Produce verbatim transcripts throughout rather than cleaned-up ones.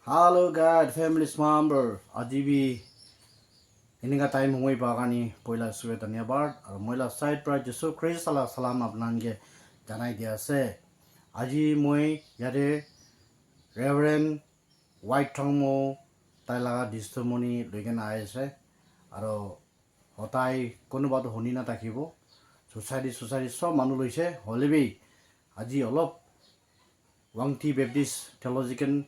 Hello, God, families member. Aji bi ininga time humui bagani poila sube dhanyabad. Aru moi la side pra Jisu Krista la salam apnan ke janai dia ase. Aji moi yate Reverend White Thangmo tai laga testimony loikena ahi ase. Aru hotai kunuba tu huni na thakibo. Society, society sob manu loise. Hoile bi aji olop Wangti Baptist Theological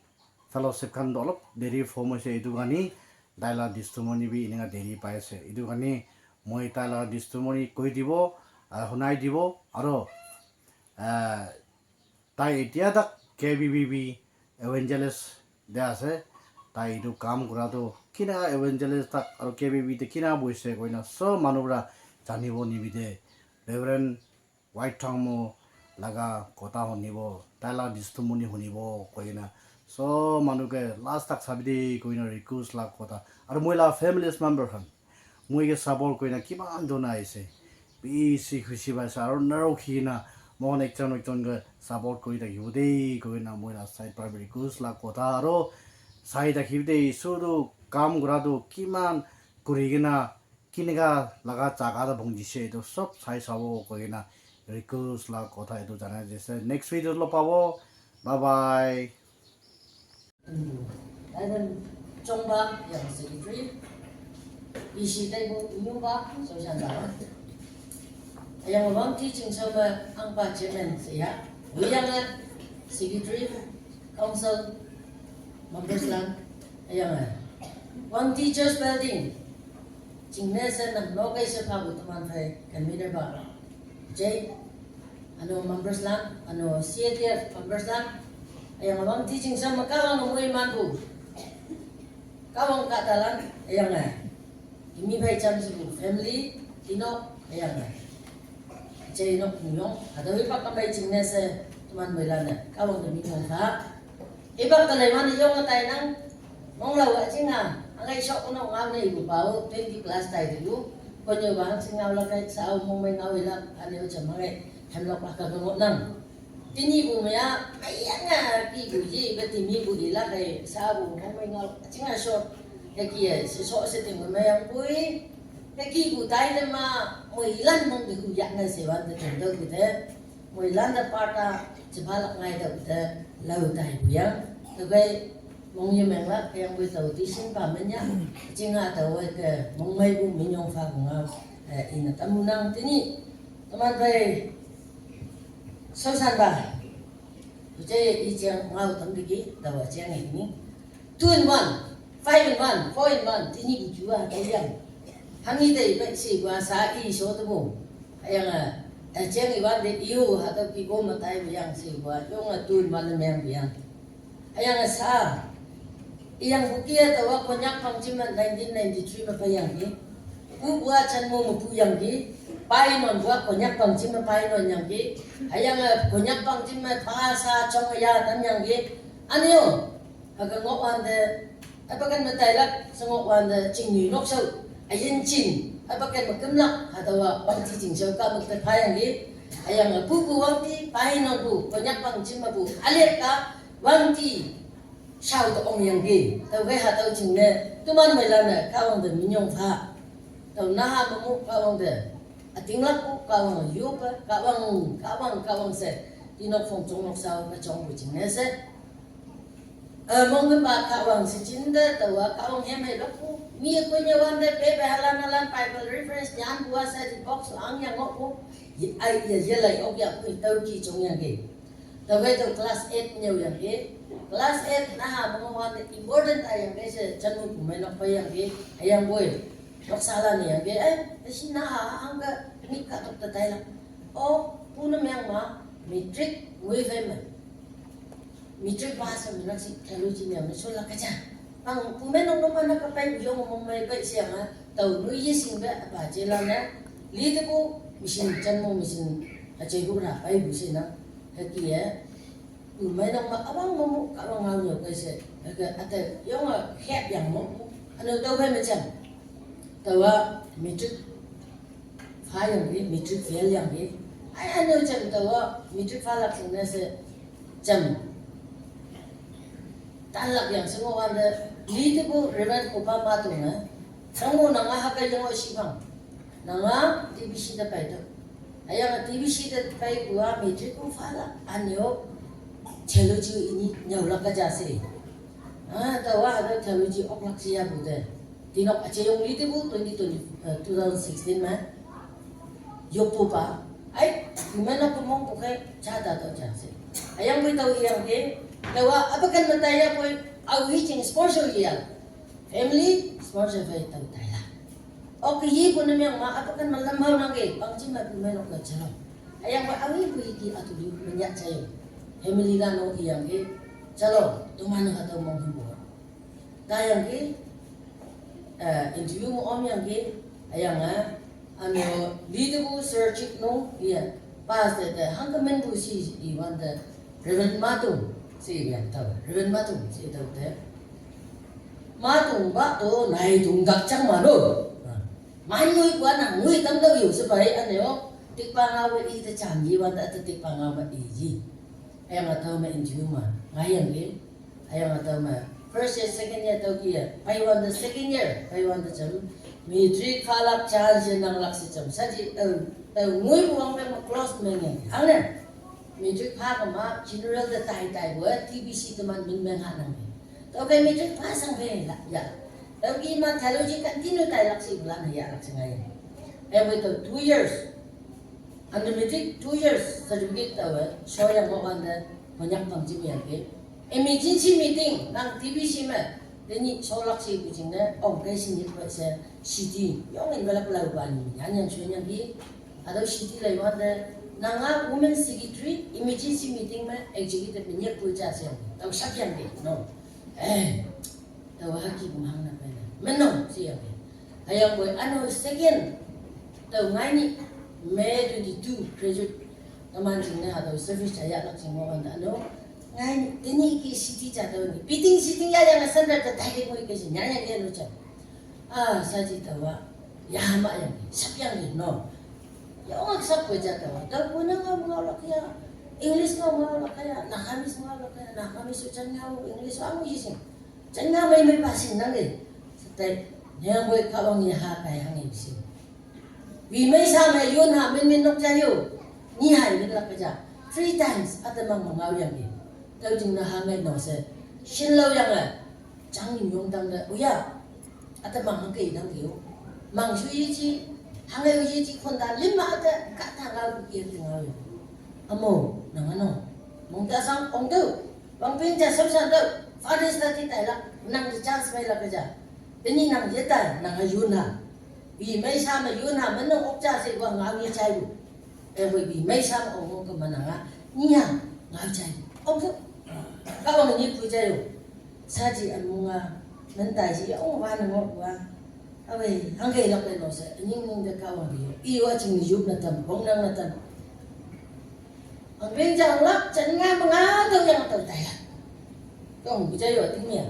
Fellowship khan toh olop deri form hoise, etu karne tai la testimony bi eninga deri pai ase. Etu karne moi tai la testimony koi dibo, ah, hunai dibo, aro, ah, tai etia tak K B B B evangelist de ase. Tai etu kam kura tu kina evangelist tak aro K B B B te kina boise koina sob manu para janibo nimite Reverend White Thangmo laga kotha hunibo, tai la testimony hunibo koina sob manu ke last tak sabi de koina request la kotha. Aru moi la families member khan moi ke support koina kiman dona aise, bishi khushi paise. Aru narokhi na moi khan ekjon ekjon ke support kori thakibo de koina moi la side para request la kotha. Aru sai thakibo de, isu tu kam kura tu kiman kuri kena kinika laga jaga ta bong dise, etu sob sai sabo koina request la kotha etu janai dise. Next video lo pabo. Bye bye. Adam Chongba yang secretary. Isi taibu inyuba social ba. Yang bang teaching sama angpa chairman saya. Yang secretary council members lan yang bang teachers building. Chingnese nam no kai se phabu teman phai kan mi de ba. Jai, ano members lan, ano C A T F members lan, ayang abang teaching sama kawang mui manbu. Kawang katalan, ayang eh. Imi phai cham sibu family, tino, ayang eh. Jai nok nyong, ada wi pak kamai chingnese teman mui lan eh. Kawang demi nyong ka. Ibak talai mani yong atai nang, mong lau a chinga, angai sok no ngau nei bu pau, twenty plus tai di lu, konyo bang sing ngau la kai sao mong mai ngau ila, ane u chama kai, hem lok la ka ngot nang. Tini bu maya, maya nga ki bu ji, ba timi bu ila kai, sao bu mong mai ngau, chinga sok, ya ki ya, si sok si ting bu maya bui, ya ki bu tai le ma, mo ilan mong di ku yak na se wan de tong do ki de, mo ilan da parta, Chipha lak ngai tau te lau tai bu yang, tu kai mong ye meng lak yang bu tau ti sin pa men ya, chinga tau wai ke mong mai bu min yong fa bu ngau, eh, ina tamu nang tini, teman pai, so san ba, tu che i chiang ngau tam diki, tau chiang ini, two in one, five in one, four in one, tini bu jua tau yang, hangi dai pai si gua sa i so tu bu, yang, eh, chiang i wan de iu ha tau ki gom ma tai bu yang si gua, yong a two in one meng bu yang. Ayang sa. Iyang bukia tawa Konyak pangchim nineteen ninety-three ma payang ki. Pu bua chan mo mo pu yang ki. Pai non bua Konyak pangchim ma pai non yang ki. Ayang Konyak pangchim ma pa sa chong ya tam yang ki. Anyo. Aga ngok wan de. Apa kan matai lak sengok wan de ching ni nok sau. Ayen chin. Apa kan makem lak. Atawa pangchi ching sau ka mak te payang ki. Ayang pu pu wang ki pai non pu Konyak pangchim ma pu. Alek ka Wang ti, shao to ong yang ge, tau ge ha tau ching ne, tu man mai la ne, ka wang de min yong pha. Tau na ha ma mu ka wang de, a ting lak ku ka wang yu pa, ka wang, ka wang, ka wang se, ti nok phong chong nok sao ka chong bu ching ne se. Eh, mong gen ba ka wang se chin de, tau wa ka wang hem hai lak ku, mi ku nya wan de, pe pe halan halan Bible reference nyan bu wa se, di box ang yang ngok ku, ye ai ye ye lai ok ya ku, tau ki chong yang ge. Tawai tu class eight nyau yang ke. Class eight na ha mong wan important ta yang ke se chanu kumai nok pa yang ke. Ayang boy. Nok sala ni yang ke. Eh, si na ha ang ka ni ka tok ta tai la. Oh, pu na meng ma matric ngui fai ma. Matric pass ma nak si theology ni ma so la ka cha. Pang pu me nok nok ma na ka pai bu yong mong mai pai siang ha. Tau nui ye sing be apa che la na. Li te ko mission chan mo mission a che bu ra pai bu se na. Heki ye. Umai nong ma awang mo mo ka awang ngau nyo kai se. Heki ate yong a khep yang mo mo. Ano tau hai ma chan. Tau a matric fa yang ki, matric fail yang ki. Ai ano chan tau a matric fa lak sing na se chan. Tanlak yang se ngoh wante, li tepu Reverend Opa Matung ne, nang mo nanga haka yang o shipang. Nanga T B C te pai to. Ayang T B C te pai kua matric ku fala anyo theology ini nyaulak ka ja se. Ah, tawa ada theology oklak siya bu te. Tinok ache yong li tepu twenty twenty, eh, two thousand sixteen ma. Yopu pa. Ai, mana pemong pukai chata to ja se. Ayang pui tau iyang ke. Tawa apa kan mataya pui au hi ching sponsor liya. Family sponsor fai tau taya. Ok, yi pun yang ma apa kan malam hau nang ke. Pang chima pun menok ke chalong. Ayang pui au hi pui ki atu liu menyak cayo. Family la no iyang ke. Chalong, tu mana kata mong himbo. Tayang ke, eh, interview mo om yang ke, ayang, eh, ano, leader bu search no, iya, pas de, de, hang ke men bu si, iwan de, Reverend Matung, si yang tahu, Reverend Matung, si tahu de. Matung ba to, nai tung dak chang ma lo. Ah. Man ngui kwa na, ngui tam dau yu, sepai, ano, tik pa nga we i de chang, iwan de, tik pa nga we i ji. Ayang atau ma interview ma, ngayang ke, Ayang atau ma, first year, second year tau kia. Pai wan the second year, pai wan the jam. Matric phalak chance nang lak si jam. Saji, eh, eh, ngui buang pe ma close meng yang. Ang ne. Matric pha kama, general the tai tai bu, eh, T B C teman min meng ha nang. Tau kai matric pha sang pe la, ya. Tau ki ma theology continue tai lak si bulan ya lak si ngai. Eh, wait, two years. Under matric, two years certificate tau, eh, so yang mo wan the, manyak pang jim yang ke. Emergency meeting, nang T B C ma, deni cholak si kuching ne, ong kai si nyit pa se, city, yong in balak lau ba ni, yan yang chuen yang ki, atau city lai wan de, nanga women secretary, emergency meeting ma, executive ma nyet pu cha se, tau sap yang ke, no. Eh, tau haki bu hang na pa ne. Menong, si yang ke. Ayang boy, ano second, tau ngai ni, May twenty-two, graduate, Taman jing ne atau service cha ya lak jing mo wan da no. Ngai ni, tini ki city cha tau ni. Piting city ya yang standard ta tai mo ke jing ya yang ke lo cha. Ah, sa ji tawa. Ya ma yang, sap yang ni, no. Ya ong sap ko cha tawa. Tau ko na ngau ngau lak ya. English ngau ngau lak ya. Nagamese ngau lak ya. Nagamese chan ngau, English ngau yi sing. Chan ngau mai mai pa sing nang e. Sa tai, yang boy ka ong ya ha kai hang yi sing. Wi mai sa mai yun ha min min nok cha yo. Ni hai min lak ka cha. Three times, ata mang mang ngau yang ni. Tau jing na ha ngai no se. Shin lo yang a. Chang yin yong tang da. Uya. Ata mang mang kei dang yo. Mang shu yi chi. Ha ngai yi chi kon da lim ma ata ka ta ngau ki te ngau yo. Amo, nang ano. Mong ta sang ong tu. Wang ping cha sam san tu. Father study tai la. Nang di chance mai la ka cha. Tini nang ye tai, nang ha yun ha. Wi mai sa ma yun ha, man nang ok cha se wa ngau ni chai wu. E wi wi mai sa ma ong ong ka ma nang ha. Ni ha, ngau chai wu. Ong ka. Ka ong ni pu chai wu. Sa ji an mung ha. Man tai ji ong wa nang ong wa. Awe, hang kei lak le no se. Ning ning de ka ong ri. I wa jing ni yup na tam, bong nang na tam. Ang peng jang lak, chan nga ma nga tau yang tau tai lak. Kong bu jai yo ting ya.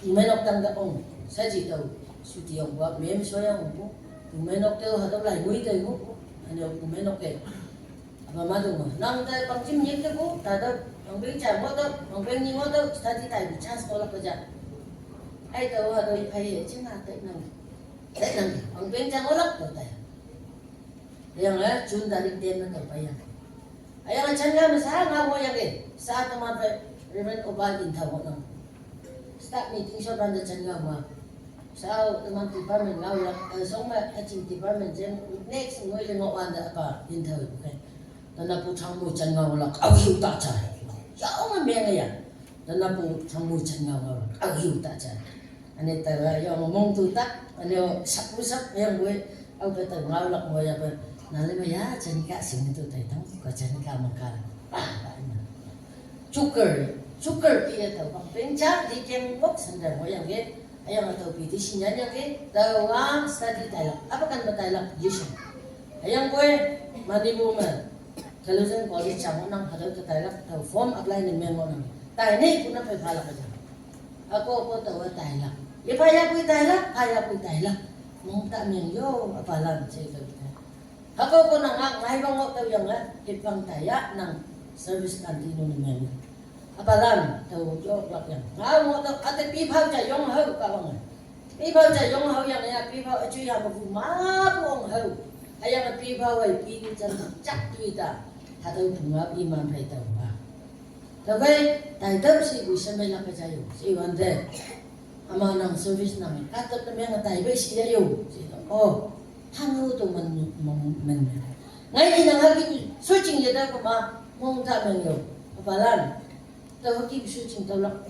Pu mai nok tang da ong. Sa ji tau. Su ti ong bu, mem so yang ong bu. Pu mai nok tau ha tau lai mui tau ong bu. Ano pu mai nok tau. Apa ma tu ma. Nang tai pang jim nyek tau bu. Ta tau. Ang peng jang mo tau. Ang peng ni mo tau. Sa ji tai bu chance ko lak ko ja. Ai tau ha tau i pai ye. Chin na tai nang. Tai nang. Ang peng jang o lak tau tai. Ayang eh, June tarik ten na tau pa yang. Ayang eh, chan nga ma sa nga ho yang eh. Sa teman pa Reverend Oba in tau ho nang. Staff meeting so ban da chan nga ma. Sa teman department nga ho yang, eh, song ma, eh, jing department jen next ngoi le ngo wan da apa in tau ho, okay. Tana pu chang mu chan nga ho lak, au hiu ta cha. Ya ong ma meng ya. Tana pu chang mu chan nga ho lak, au hiu ta cha. Ane tawa yo mong tu ta, ane o sap pu sap yang gue, au pe tau ngau lak mo ya pe, na le ma ya chan ka sing tu tai tang, ka chan ka ma ka. Ah, ba na. Chuker, chuker pi ya tau bang peng cha di keng bok san da mo yang ge, ayang tau pi di sin yan yang ge, tau wa study tai lak, apa kan ba tai lak, yishan. Ayang gue, mani mo ma, theologian college cha mo nang, ha tau ta tai lak, tau form apply ni meng mo nang. Tai ni pu na pe pha lak ka cha. Ako ako tau tai lak. Ye pha ya pui tai lak, pha ya pui tai lak. Mong ta meng yo, apa lam che tau tai. Ako ako nang ak ngai bang ngok tau yang a, hit bang tai ya, nang service continue ni meng. Apalan, tau yoklak yang. Ngau mo tau, ate pi phau cha yong hau ka wang. Pi phau cha yong hau yang ya, pi phau achu ya ma pu ma pu ong hau. Ayang pi phau ai pi ni chan chak tui ta. Hatau pu ngau iman phai tau ba. Tau bai, tai tau si bu shamai lak ka cha yo. Si wan de. Ama nang service nang, ka tau na meng tai bai si ya yo. Si tau. Oh, hang yo to man, man, man. Ngai ni nang hagi, searching ya da ko ma, mong ta meng yo. Apalan. Tau hagi bu searching tau lak.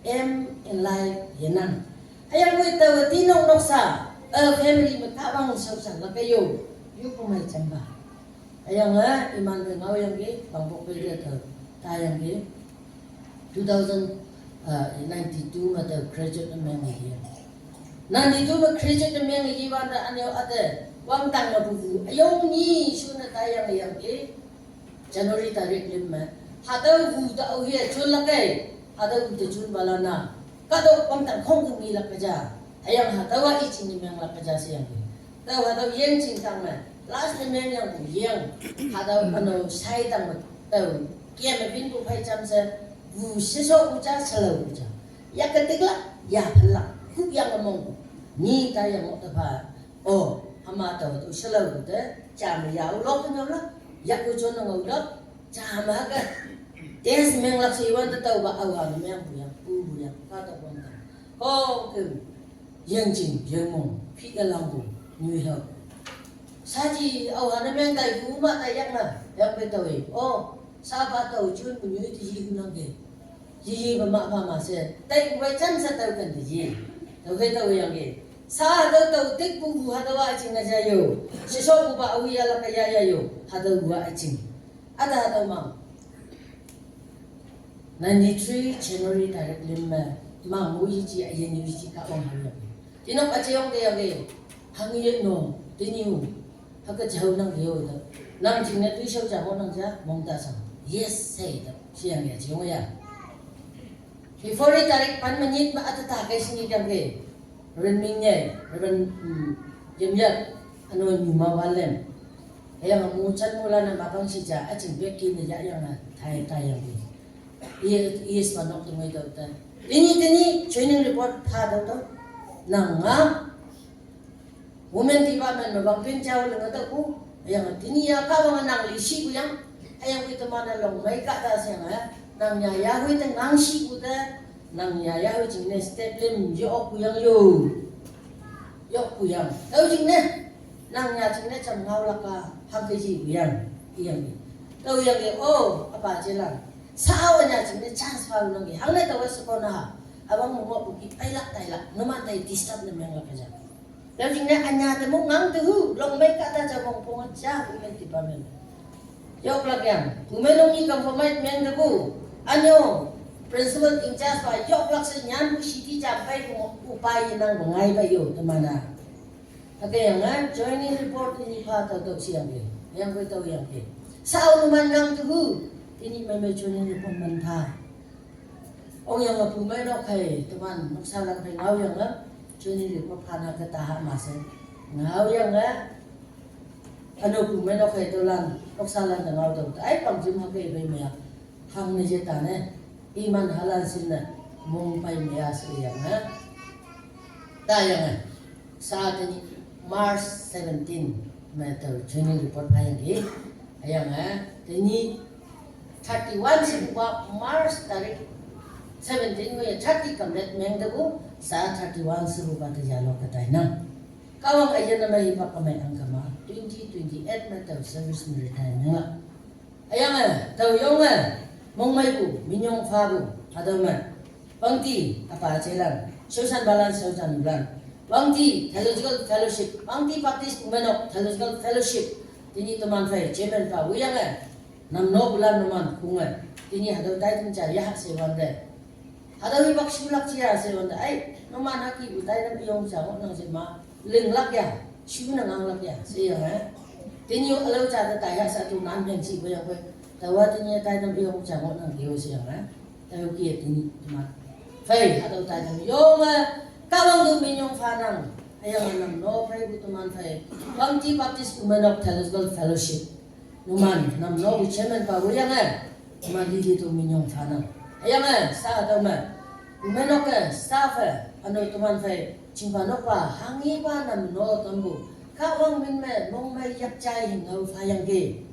Aim in life ya nang. Ayang bai tau ti nok nok sa. A family ma ka bang sau sa lak ka yo. Yo ko mai chamba. Ayang a, iman bai ngau yang ke, bang bok bai dia tau. Ta yang ke. Two thousand, uh, ninety-two ma tau graduate na meng yang. Ninety-two ma graduate na meng yang wan da anyo ate. Wang tang na bu bu. Ayong ni su na ta yang yang ke. January tarik lim ma. Hatau bu ta au hia chun lak kai. Hatau bu ta chun bala na. Ka do wang tang khong kung ni lak ka ja. Ayang hatau a i ching ni meng lak ka ja si yang ke. Tau hatau yeng ching tang ma. Last ni meng yang bu yeng. Hatau ano sai tang ma. Tau. Kia ma bin bu phai cham sa. Bu si so bu cha sa lo bu cha. Ya ka tik la. Ya phan la. Ku yang ka mong. Ni ta yang mo ta pha. Oh, hama tau tu sa lo bu ta. Cha ma ya u lok ta nyom la. Ya ku chon na ngau lok. Cha ma ka. Test meng lak si wan ta tau ba au ha meng bu yang. Bu bu yang. Ka ta bu ta. Kong kim. Yang ching, yang mong, phi ka lang bu, nyui hau. Sa ji, au ha na meng tai bu ma tai yak na, yak bai tau e. Oh, sa ba tau chun bu nyui ti ji hu nang ke. Ji ji ba ma ba ma se, tai bu bai chan sa tau kan ti ji. Tau ke tau yang ke. Sa tau tau tik bu bu ha tau a ching na ja yo. Si so bu ba au ya la ka ya ya yo. Ha tau bu a ching. Ada ha tau mang. Ninety-three January tarik lim ma, mang mu yi ji, ayen yi ji ka ong hang yong. Tinok ache ong de yong e, hang ye no, tini u, ha ka jauh nang yo da. Nang jing na tui shau ja mo nang ja, mong ta sang. Yes, say da. Si yang ya, jing ya. February tarik pan menit ma ata ta kai sini dang ke. Reverend Ming ye, Reverend, mm, Yem Yat, ano nyuma walem. Ayang mu chan mu la na ma bang si ja, a jing bek ki ne ya yang a, thai, thai yang ke. Yes, yes, ma nok tu mai dau ta. Tini, tini, training report pha dau ta. Nang nga, women department ma bang pin chau le nga ta ku. Ayang tini ya ka bang nang li shi ku yang. Ayang ku ta ma na long mai ka ta siang a. Nang ya ya hui ta ngang shi ku ta. Nang ya ya hui jing ne step lim yo ku yang yo. Yo ku yang. Tau jing ne. Nang ya jing ne cham ngau la ka. Hang ke ji ku yang. Yang. Tau yang ke, oh, apa je lang. Sa wa nya jing ne chance pa nang ke. Hang ne tau wa sa ko na. Abang mo mo ku ki pai lak tai lak. Numan tai disturb ne meng lak ka ja. Tau jing ne anya te mo ngang te hu. Long mai ka ta ja mong pong ja. Women department. Yoklak yang. Kumenong i compromise meng de bu. Anyo, principal in charge pa yoklak se nyan bu city jam pai bu upai nang bengai pai yo temana. Oke yang a, joining report ini pa tau tau siang ke. Yang pai tau yang ke. Sa ulu man ngang tu bu. Ini meme joining report man pa. Ong yang a pu mai nok hai teman nok sa lang hai ngau yang a. Joining report pa na ke taha ma se. Ngau yang a. Ano pu mai nok hai to lan, nok sa lan ta ngau to. Ai pang jim ha ke bai me ya. Hang ne je ta ne. Iman halan sin ne. Mong pai me ya se yang a. Ta yang a. Sa tini March seventeen me to training report pa yang ke. Yang a. Tini thirty-one si bu ba March tarik seventeen ko ya thirty complete meng de bu. Sa thirty-one si bu ba ta ya lo ka tai na. Kawang ayan na mai ba ka mai ang kama. Twenty twenty-eight me to service me retire meng la. Ayang a, tau yong a, mong mai bu, minyong fa bu, adau ma. Bangti, apa chelan, sosan balan, sosan bulan. Bangti, theological fellowship, Bangti Baptist Kumenok, theological fellowship. Tini teman fai, chairman pa, wuyang a. Nam no bulan numan, kung a. Tini hadau tai tum cha, ya se wan de. Hadau i bak shu lak chia se wan de. Ai, numan haki bu tai dam yong cha, nang se ma. Ling lak ya, shu nang ang lak ya, se yang a. Tini yo alau cha ta tai ha sa tu nan pen si bu yang bu. Tawa tini tai dam yong cha mo nang yo se yang a. Tayo ki tini ma. Fai, hadau tai dam yong a. Ka bang du minyong fa nang. Ayang a nam no fai bu tu man fai. Bangti Baptist Kumenok Theological Fellowship. Numan, nam no bu chairman pa bu yang a. Ma li di tu minyong fa nang. Hüyange, sa tüome, menok-e staff-e, üno teman phei, chingpa nokpa, hanghipa nam no tampu, Kahwang min me, mongmei yakjai hingao phayangki.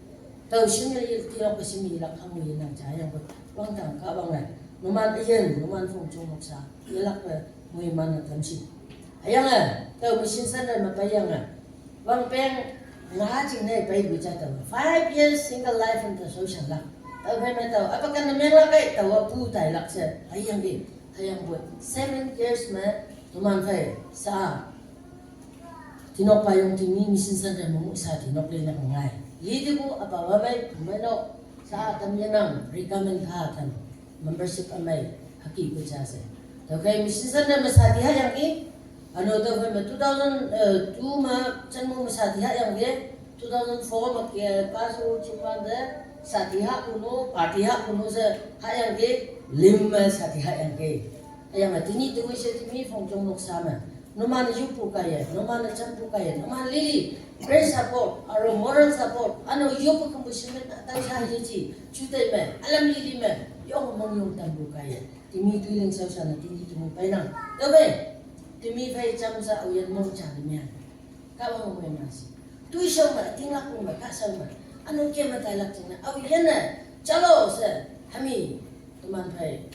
Tao shimye ye tinokpe shimye lak hango yenang ja yangpoi, wangdang Kahwange, numan üyin, numan phongjong noksa, yelakpe, moiman-e tamshi. Hüyange, tao mission centre me peiyange, wangpeng nga jingne peipu ja tao, five years single life in the social lak. Tüophei me tao, apa kan ne menglak ei, tao apu tailak she, hüyangki, hüyangpoi, seven years me, numan phei, sa, tinokpa yong timi mission centre me mu sa tinok lilak ngai. Litipu apa wamei, meinok, sa tam yenang, recommend pha tam, membership ümei, hükepu ja she. Tüokhei mission centre me sa ti hayangki, üno tüophei me two thousand two me, chenmu me sa ti hayangki, two thousand four me ke, pasu chingwante, sa ti hapu no, party hapu no she, hayangki, lim me sa ti hayangki. Hüyange tenyih tenyih she timi phongjong noksa me, numan-e yoppu kaiye, numan-e jampu kaiye, numan lili, great support, aro moral support, üno yoppu kümpu shimen ta tao sha yeji, juteih me, ülam lili me, yong mongyong tampu kaiye, timi toiling shaoshan-e timi timi peinang. Tüophei, timi phei jamshe aoyin mong ja ne meng. Kahwang moiman shi. Toishao me, tinglakpu me, kahshao me, üno ke me tailak jingne, aoyin-e, jalo she, hami, teman phei,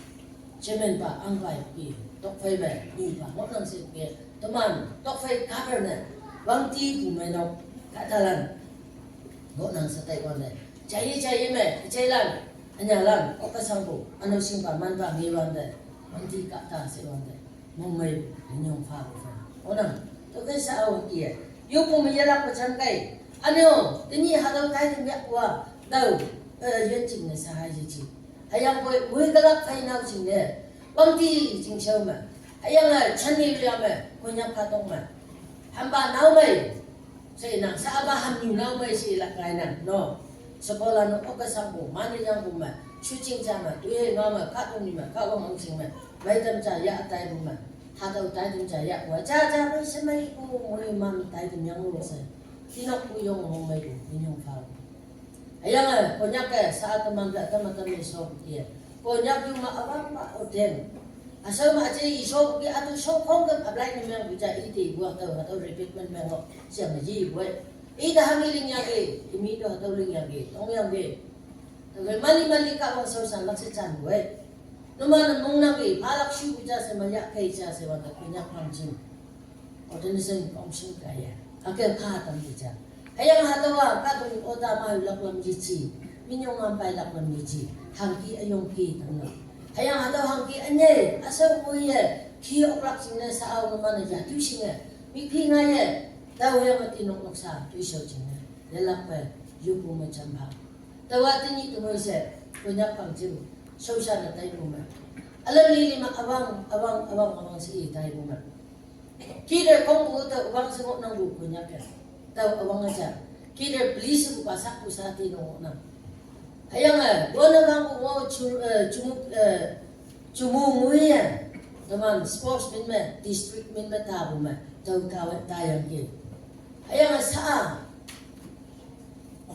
chairman pa, ahngpa ki, tokphei me, nipa, ngohnang she ke, teman, tokphei governor, wangtipu meinok, kahtalan, ngohnang she taiwante, jaiye jaiye me, jailan, ünyalan, okkesangpu, üno shingpa manpa ngewante, wangti kahta she wante, mongmei, minyong phapu pha. Ngohnang, tüokhei sa-o ki-e, yoppu me yelakpe jangkei, üno, tenyih hatüo taitam yahpu-a, tao, eh, yin jingne sa hai yeji. Hüyangpoi, moikelak phei nao jingne, wangti jingshao me, hüyange, channi lia me, Konyak kahtok me, hampa nao mei, she nang, sa apa hamnyu nao mei she lak ngai nang, no. Sekolah no okkesangpu, mani yangpu me, shuching ja me, toihe ngao me, kahtoknyu me, Kahwang ahngjing me, meitam ja yah taipu me, hatüo taitam ja yahpu-a, ja ja pei shemeipu, moiman taitam yanglo she, tinokpu yong mongmeipu, minyong phapu. Hüyange, Konyak-e, sa teman te, teman te me shopu ki-e, Konyak yu me üwangpa oten. Üshao me üje i shopu ki, ütu shokhong kem apply ne mengpu ja ite pu-a tao, hatüo recruitment me ngoh, sheme yepu-e. Ite hanghi lingyangki, imi to hatüo lingyangki, tongyangki. Tüokhei mali mali Kahwang shaoshan lak she janpu-e. Numan-e mongnangki, phalak shupu ja she me yahkei ja she wante Konyak pangjem. Ordination council kaiye, hüke pha tampu ja. Hüyange hatüowa, kahtoknyu ota mahu lak lam yeji, minyong ngam pai lak lam yeji, hangki üyong ki tamnang. Hüyange hatüo hangki ünyei, üshao moiye, ki oklak jingne sa-o numan-e yatu shinge, miki ngaiye, tao hüyange tinok noksa, toishao jingne, yelakpe, yoppu me jampha. Taowa tenyih temoi she, Konyak pangjem, shaoshan-e taipu me. Ülam lili me üwang, üwang, üwang, üwang she i taipu me. Kite kongpu tao üwang she ngohnangpu Konyak-e. Tao üwang-e ja. Kite please pu pa sakpu sa ti no ngohnang. Hüyange, wone wangpu ngo chu, eh, chumu, eh, chumu ngui-e. Teman sports min me, district min me tapu me, tao taowe tayangki. Hüyange sa-a,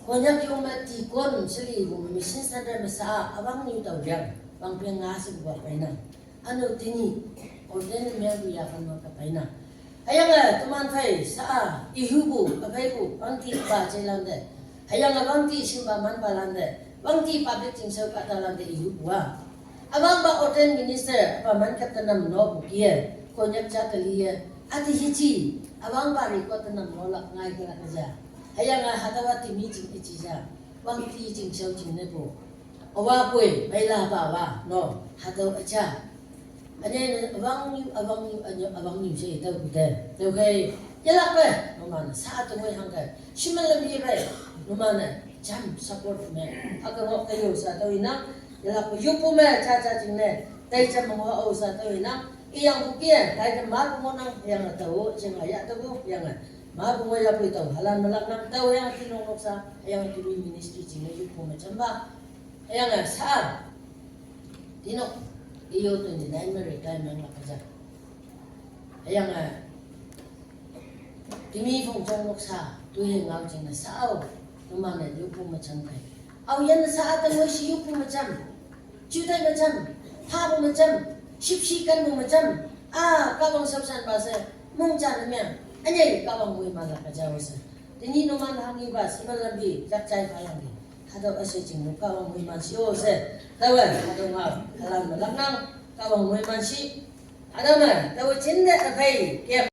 Konyak yong me tikon shelipu me mission centre me sa-a, üwangnyu tao yang, wangpeng nga shepu pa peinang. Üno tenyih, ordain mengpu yaphan me ka peinang. Hüyange teman phei sa-a, ihupu, üpheipu, wangtipa jeilante. Hüyange wangti shingpa manpalante, wangti public chingshao kahtalante ihupu-a, üwangpa ordained minister, üpa mankap tenam nopu ki-e, Konyak ja kali-e, üte yeji, üwangpa record tenam nolak ngai kelak ja. Hüyange hatüowa timi jing yeji ja, wangti chingshao jingnepu. Üwapoi, meilapawa, no, hatüo üja. Ünyei ne üwangnyu, üwangnyu, ünyei üwangnyu she taopu te. Tüokhei, yelakpe, numan-e sa tengoi hangke, shimen lam yepei, numan-e jam support me, hüke ngoh ke yo sha tüo inang, yelakpe yoppu me, jaja jingne, tai jam me ngoh-o sha tüo inang, iyangpu ki-e, tai jam mapu ngohnang, hüyange tao, jing-a yahtüopu, hüyange, mapu ngoh yapoi tao, halan melak nang, tao hüyange tinok noksa, hüyange timi ministry jingne yoppu me jampha, hüyange sa, tinok, iyo twenty-nine me retire menglak ja. Hüyange, timi phongjong noksa, toihe ngao jingne sa-o, numan-e yoppu me jam kei. Aoyin sa-a tengoi she yoppu me jam. Jutai me jam. Phapu macham, shipshi kanpu macham, a, Kahwang sap sanpa she, mongcha ne meng, ünyei Kahwang moiman lak kaja o she. Tenyih numan hanghipa, siman lampi, chapchai phalangki. Hatüo üshei jingnu Kahwang moiman shi o she. Taowe, hatüo ngao, halan me laknang, Kahwang moiman shi. Hatüo me, taowe jinte üphei, kem.